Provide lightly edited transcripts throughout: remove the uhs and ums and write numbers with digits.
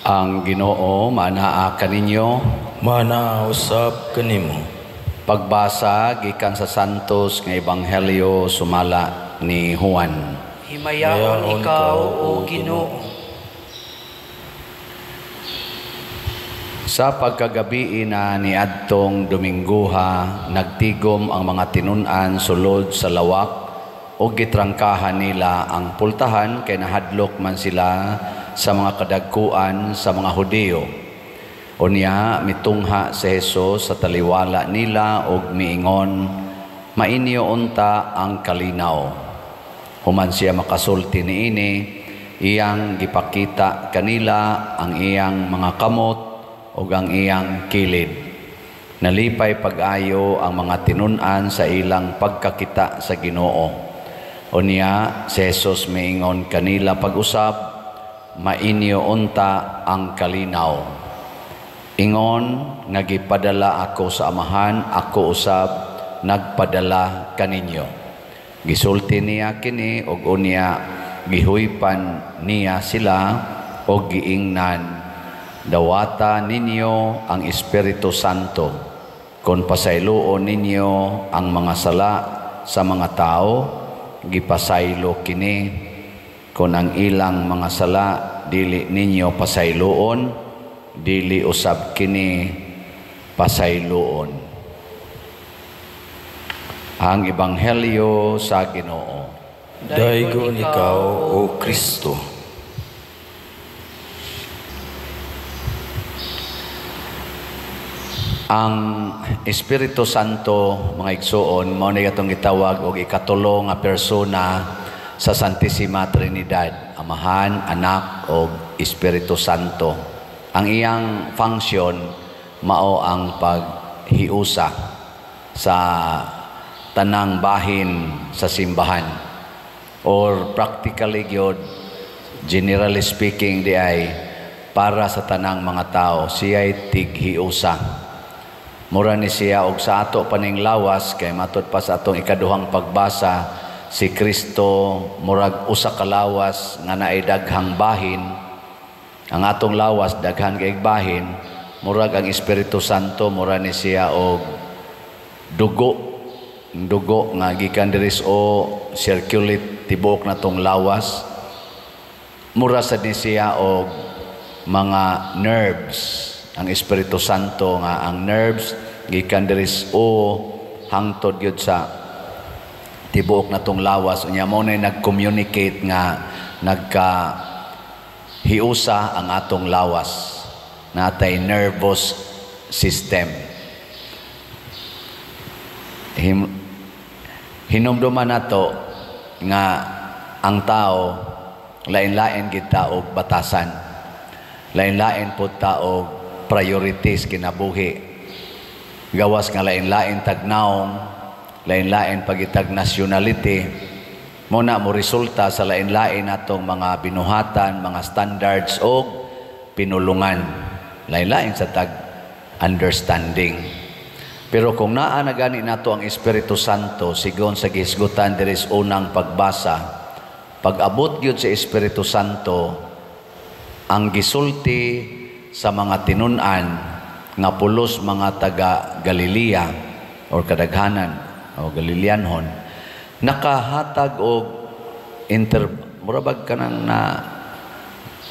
Ang Ginoo maanaa kaninyo. Maanaa usab kanimo. Pagbasa gikan sa Santos nga Ebanghelyo sumala ni Juan. Himayaon Himayaon ikaw, ikaw, O O Ginoo. Sa pagkagabii na niadtong Domingguha, nagtigom ang mga tinun-an sulod sa lawak ug gitrangkahan nila ang pultahan kay nahadlok man sila sa mga kadagkuan sa mga Hudiyo. Unya mitungha si Jesus sa taliwala nila ug miingon, "Mainyo unta ang kalinaw." Human siya makasulti niini, iyang gipakita kanila ang iyang mga kamot ug ang iyang kilid. Nalipay pag-ayo ang mga tinun-an sa ilang pagkakita sa Ginoo. Unya si Jesus miingon kanila pag-usab, "Mainyo unta ang kalinaw. Ingon nga gipadala ako sa Amahan, ako usab nagpadala kaninyo." Gisulti niya kini og unya gihuypan niya sila og giingnan, "Dawata ninyo ang Espiritu Santo. Kung pasayloon ninyo ang mga sala sa mga tao, gipasaylo kini. Kung ang ilang mga sala dili ninyo pasayloon, dili usab kini pasayloon." Ang Ebanghelyo sa Ginoo. Daygon ikaw, O Kristo. Ang Espiritu Santo, mga igsuon, mao ni atong gitawag og ikatulo nga persona sa Santissima Trinidad, Amahan, Anak ug Espiritu Santo. Ang iyang function mao ang paghiusa sa tanang bahin sa simbahan, or practically gyud, generally speaking, di ay para sa tanang mga tao siya'y tighiusa. Mura ni siya og sa ato paning lawas, kay matud pa sa atong ikaduhang pagbasa, si Kristo murag usa ka lawas nga naay daghang bahin. Ang atong lawas daghan kay bahin, murag ang Espiritu Santo mura ni siya og dugo, dugo nga gikan diri o circulate tibuok natong lawas. Mura sad ni siya og mga nerves ang Espiritu Santo, nga ang nerves gikan diri o hangtod gyud sa tibuok natong lawas. Unya mo na nag-communicate nga nagka hiusa ang atong lawas, natay nervous system. Hinumduman nato nga ang tao lain-lain gid ta og batasan, lain-lain pud ta og priorities kinabuhi, gawas nga lain-lain tag naong, lain-lain pagitag nationality. Mo na mo resulta sa lain-lain natong mga binuhatan, mga standards og pinulungan, lain-lain sa tag understanding. Pero kung naa na gani nato ang Espiritu Santo, sigon sa gihisgutan diri sa unang pagbasa, pag-abot gyud sa Espiritu Santo, ang gisulti sa mga tinun-an nga pulos mga taga Galilea or kadaghanan o Galileanhon, nakahatag og inter murabag kanang na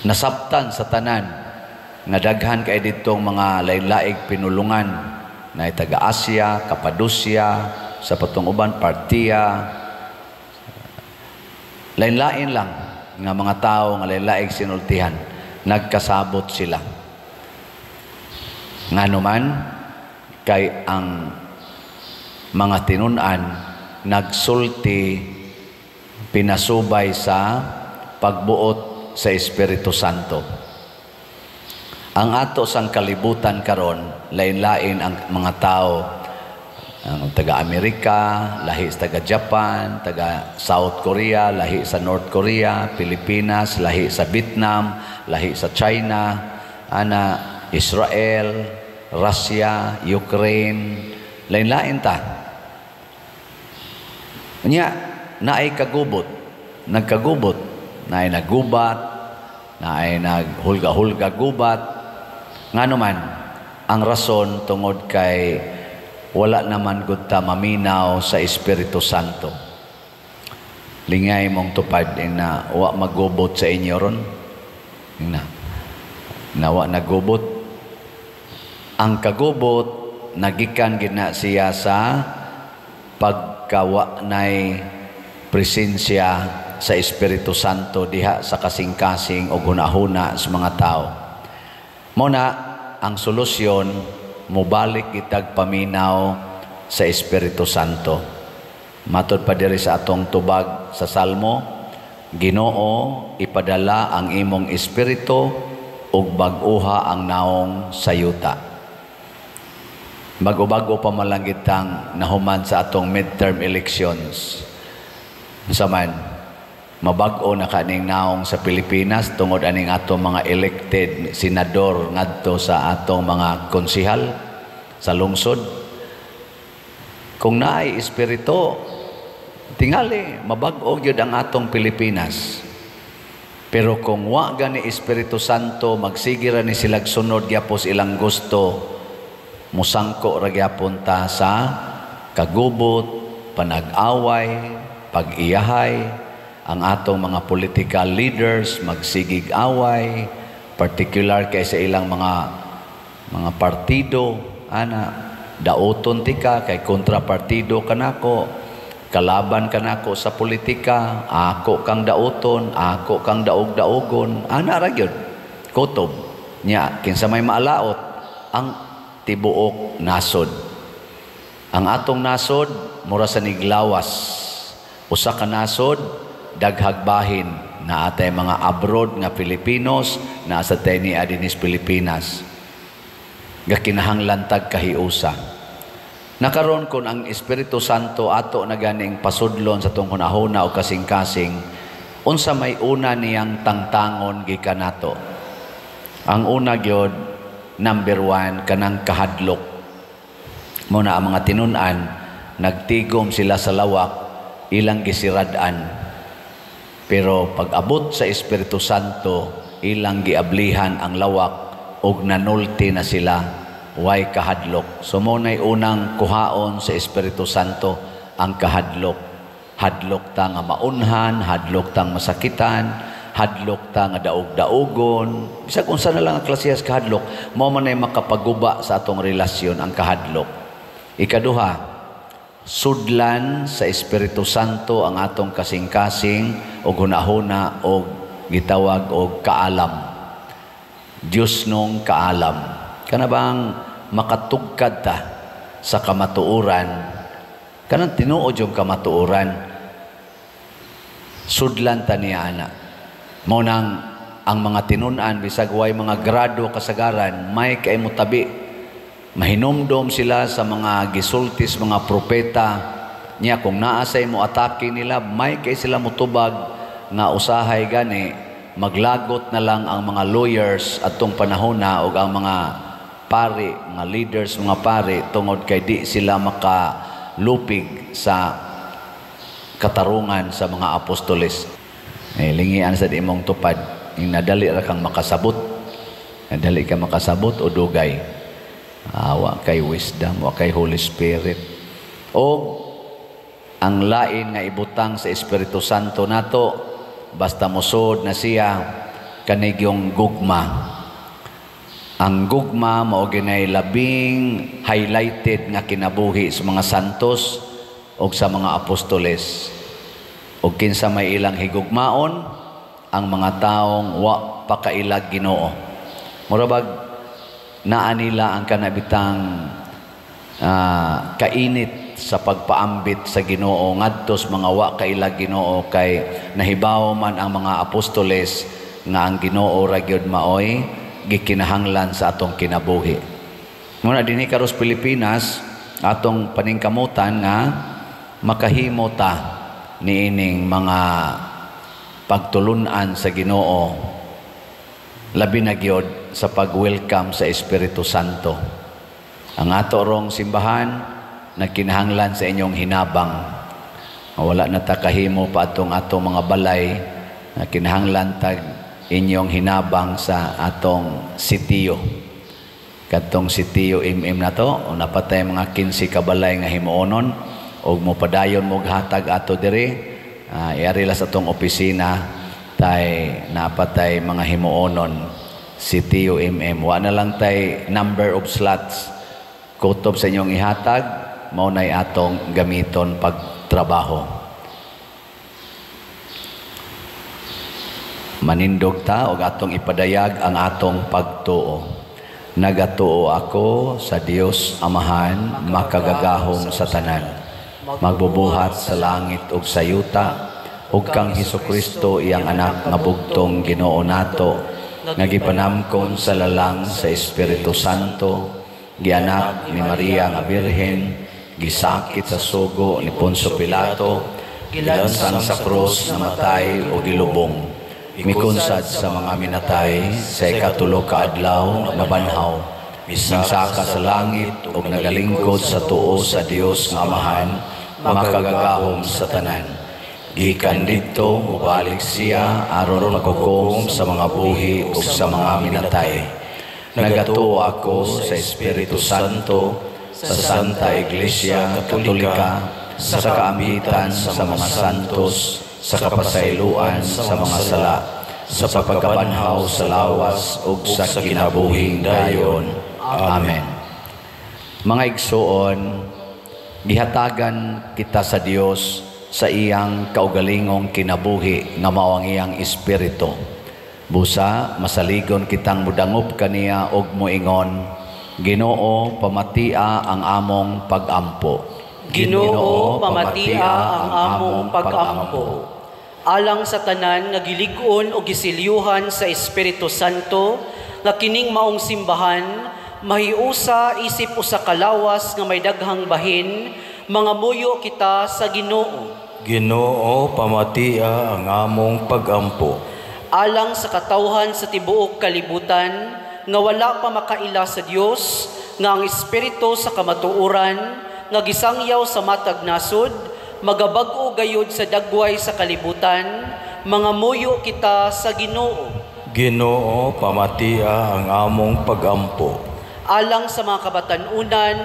nasabtan sa tanan nga daghan kay ditong mga lain-laing pinulungan na taga Asia, Cappadocia, sa patong uban Parthia, lain-lain lang nga mga tao nga lain-laing sinultihan, nagkasabot sila. Nganuman kay ang mga tinun-an nagsulti pinasubay sa pagbuot sa Espiritu Santo. Ang ato sang kalibutan karon, lain-lain ang mga tao, ang taga Amerika, lahi sa taga Japan, taga South Korea, lahi sa North Korea, Pilipinas, lahi sa Vietnam, lahi sa China, ana Israel, Russia, Ukraine, lain-lain ta. Nya naay kagubot, nagkagubot, naay nagubat, Naay naghulga-hulga gubat. Ngano man ang rason, tungod kay wala naman gud ta maminaw sa Espiritu Santo. Lingay mong tupad na wa magubot sa inyo ron. Na nawa nagubot. Ang kagubot nagikan gina siya sa pagkawa nay presensya sa Espiritu Santo diha sa kasing-kasing o hunahuna sa mga tao. Muna ang solusyon, mubalik itag paminaw sa Espiritu Santo. Matod pa diri sa atong tubag sa Salmo, "Ginoo, ipadala ang imong espiritu ug bag-uha ang naong sa yuta." Bago-bago pa malanggit tang nahuman sa atong midterm elections. Unsa man, mabag-o na kaning naong sa Pilipinas tungod aning atong mga elected senador ngadto sa atong mga konsihal sa lungsod. Kung naay espiritu, tingali mabag-o gyud ang atong Pilipinas. Pero kung wa gani Espiritu Santo, magsige ra ni silag sunod gyapos ilang gusto, musangko ra gyapon ta sa kagubot, panag-away, pag-iyahay. Ang atong mga political leaders magsigig away, particular kay sa ilang mga partido ana, dauton tika kay kontrapartido kanako, kalaban kanako sa politika, ako kang dauton, ako kang daog-daogon, ana ra gyud kutob nya. Kinsa may maalaot? Ang tibuok nasod. Ang atong nasod mura sa niglawas, usa ka nasod, daghag bahin. Na atay mga abroad nga Filipinos, naa sa tay ni adinis Pilipinas, gakinahanglan tag kahiusa. Nakaron, kon ang Espiritu Santo ato na ganing pasudlon sa atong hunahuna o kasing-kasing, unsa may una niyang tangtangon gikan nato? Ang una gyud, number one, kanang kahadlok. Mo na ang mga tinun-an nagtigom sila sa lawak, ilang gisirad-an. Pero pag abot sa Espiritu Santo, ilang giablihan ang lawak ug nanulti na sila, way kahadlok. So mo na'y unang kuhaon sa Espiritu Santo, ang kahadlok. Hadlok ta nga maunhan, hadlok tang masakitan, hadlok ta nga daog-daogon. Bisag unsa na lang ang klasehas kahadlok, mao man ay makapaguba sa atong relasyon ang kahadlok. Ikaduha, sudlan sa Espiritu Santo ang atong kasing-kasing og hunahuna og gitawag og kaalam. Diyos nung kaalam. Kana bang makatugkad ta sa kamatuoran, kanang tinuod yung kamatuoran, sudlan ta niya ana. Mao nang ang mga tinun-an, bisag way mga grado kasagaran, may kay motabi. Mahinumdom sila sa mga gisultis mga propeta niya. Kung naa say mo atake nila, may kay sila motubag nga usahay gani maglagot na lang ang mga lawyers atong panahona ug ang mga pari, mga leaders, mga pari, tungod kay di sila makalupig sa katarungan sa mga apostoles. Eh, lingian sa di imong tupad, yung nadali ra kang makasabot. Nadali ka makasabot o dugay? Wa kay wisdom, wa kay Holy Spirit. O ang lain nga ibutang sa Espiritu Santo nato, basta mosod na siya, kanigyong gugma. Ang gugma mao ginay labing highlighted nga kinabuhi sa mga santos o sa mga apostoles. O kinsa may ilang higugmaon? Ang mga taong wa pakailag Ginoo. Murabag naa nila ang kanabitang kainit sa pagpaambit sa Ginoo ngadto sa mga wa kailag Ginoo, kay nahibaw man ang mga apostoles nga ang Ginoo ra gyud maoy gikinahanglan sa atong kinabuhi. Muna dinhi karos Pilipinas, atong paningkamutan nga makahimo ta niining mga pagtulunan sa Ginoo, labi na gyud sa pag-welcome sa Espiritu Santo. Ang ato rong simbahan nagkinahanglan sa inyong hinabang. Wala na ta kahimo pa atong atong mga balay, na kinahanglan tag inyong hinabang sa atong sitiyo. Kadtong sitiyo MM na to, o napatay mga 15 ka balay nga himuonon og mopadayon mo hatag ato diri, iari la sa atong opisina tay napatay mga himuonon sitiyo MM. Wa na lang tay number of slots. Kutob sa inyong ihatag, mao nay atong gamiton pagtrabaho. Manindog ta og atong ipadayag ang atong pagtuo. Nagatuo ako sa Dios Amahan, makagagahom sa tanan, magbubuhat sa langit ug sa yuta, ug kang Hesukristo iyang anak nga bugtong Ginoo nato, nga gipanamkon sa lalang sa Espiritu Santo, gianak ni Maria nga Birhen, gisakit sa sugo ni Poncio Pilato, gilansang sa krus, namatay o gilubong, mikunsad sa mga minatay, sa ikatulo ka adlaw nabanhaw, mingsaka sa langit ug nagalingkod sa tuo sa Dios nga Amahan, makagagahom sa tanan. Gikan didto mobalik siya aron paghukom sa mga buhi ug sa mga minatay. Nagatuo ako sa Espiritu Santo, sa Santa Iglesia Katolika, sa kaambitan sa mga santos, sa kapasayloan sa mga sala, sa pagkabanhaw sa lawas ug sa kinabuhing dayon. Amen. Mga igsuon, gihatagan kita sa Dios sa iyang kaugalingong kinabuhi nga mao ang iyang espiritu. Busa masaligon kitang mudangop kaniya og moingon, Ginoo, pamatia ang among pagampo. Ginoo, pamatia ang among pagampo. Alang sa tanan nga gilig-on o gisilyuhan sa Espiritu Santo, nga kining maong simbahan mahiusa isip usa ka lawas nga may daghang bahin, mga muyo kita sa Ginoo. Ginoo, pamatia ang among pagampo. Alang sa katawhan sa tibuok kalibutan nga wala pa makaila sa Dios, nga ang espiritu sa kamatuoran nga gisangyaw sa matag nasod magabag-o gayud sa dagway sa kalibutan, mga muyo kita sa Ginoo. Ginoo, pamatia ang among pagampo. Alang sa mga kabatan-unan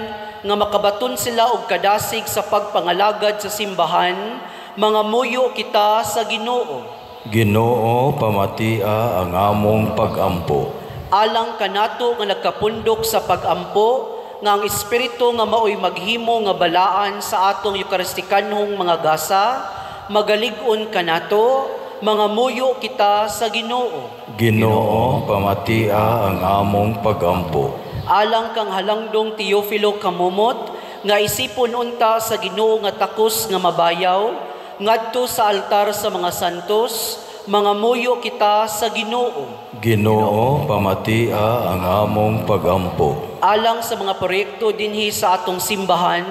nga makabaton sila og kadasig sa pagpangalagad sa simbahan, mga muyo kita sa Ginoo. Ginoo, pamatia ang among pagampo. Alang kanato nga nagkapundok sa pagampo, nga ang espiritu nga maoy maghimo nga balaan sa atong Eukaristikanhong mga gasa, magalig-on kanato, mga muyo kita sa Ginoo. Ginoo, pamatia ang among pagampo. Alang kang halangdong Teofilo Kamumot, nga isipon unta sa Ginoo nga takos nga mabayaw, ngadto sa altar sa mga santos, mga muyo kita sa Ginoo. Ginoo, pamatia ang among pagampo. Alang sa mga proyekto dinhi sa atong simbahan,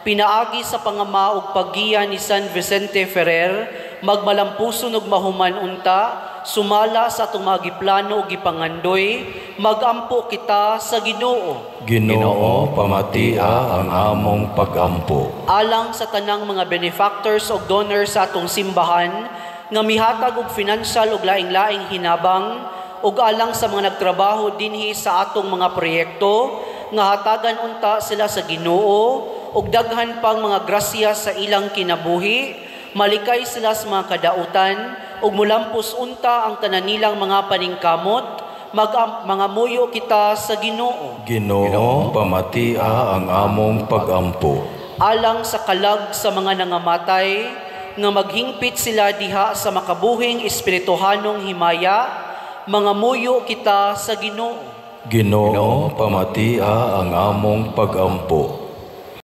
pinaagi sa pangama ug paggiya ni San Vicente Ferrer, magmalampuson ug mahuman unta, sumala sa atong mga giplano ug gipangandoy, magampo kita sa Ginoo. Ginoo, pamatia ang among pagampo. Alang sa tanang mga benefactors ug donors sa atong simbahan, nga mihatag og financial ug laing-laing hinabang, ug alang sa mga nagtrabaho dinhi sa atong mga proyekto, nga hatagan unta sila sa Ginoo ug daghan pang mga grasya sa ilang kinabuhi, malikay sila sa mga kadautan ug mulampos unta ang tanan nilang mga paningkamot, mga muyo kita sa Ginoo. Ginoo, pamatia ang among pagampo. Alang sa kalag sa mga nangamatay, nga maghingpit sila diha sa makabuhing espirituhanong himaya, mga muyo kita sa Ginoo. Ginoo, pamatia ang among pagampo.